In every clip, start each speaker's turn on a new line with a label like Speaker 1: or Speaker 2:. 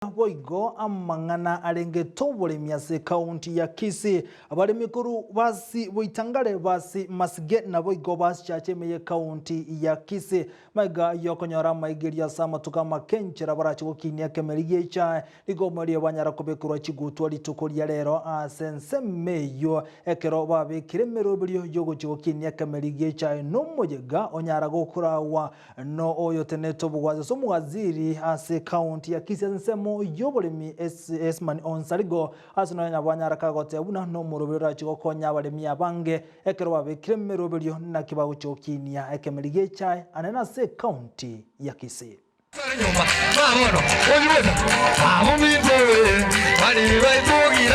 Speaker 1: Naboigo amang'ana arenge toboremi ase ekaunti ya Kisii. Abaremi korwa basi Boitangare, basi Masige naboigo basi Chache ime y'ekaunti ya Kisii. Magega y'okonyora amaigerio ase amatuko amake enchera barache gokinia ekemeri gi'echae, rigomo erio banyara kobekerwa chigutwa rituko ria rero ase ensemo eyio ekero babekire emeroberio y'ogochia gokinia ekemeri gi'echae nomoyega onyara gokoragwa No oyotenete obogwasi ase omowaziri ase ekaunti ya Kisii ase ensemo y'oboremi Esman Onsarigo ase nonya Nyabwanyara kagoteba buna nomoroberio orache gokonya abaremi abange ekero babekire emeroberio naki bagochia gokinia ekemeri gi'echae anene ase ekaunti ya Kisii.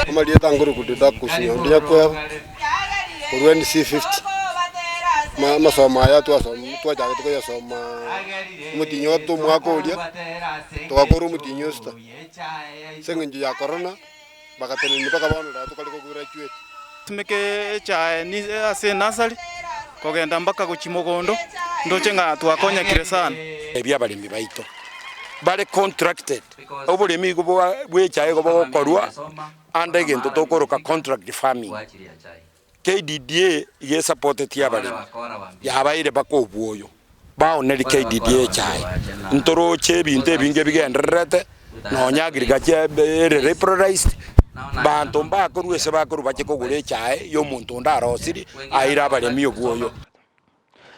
Speaker 2: Amarieta nguru Didakus Nyaondi Nyakweba, korwa NC50, ma amasomo aya twasomire twachagete koyasoma omotienyi ogotato omwaka oria, togakora omotienyi o sita, ase eng'encho ya corona, bagatenenia mpaka bono rero tokare ko graduate.
Speaker 3: Tumeke echae ase enasari kogenda mpaka gochia mogondo, ndoche ng'a twakonyekire sana.
Speaker 4: Ebi abaremi baito bare contracted, oboremi igo bw'echae igo bogokorwa ande egento tokoroka contract farming. KDDA iga esapoteti abaremi, yabaeire mpaka obwoyo, baoneri KDDA echae. Ntoroche ebinto ebinge bigendererete, nonya agriculture ere liberalized, banto mbakorwa ase bakorwa bache kogora echae ya omonto onde arosirie aire abaremi obwoyo.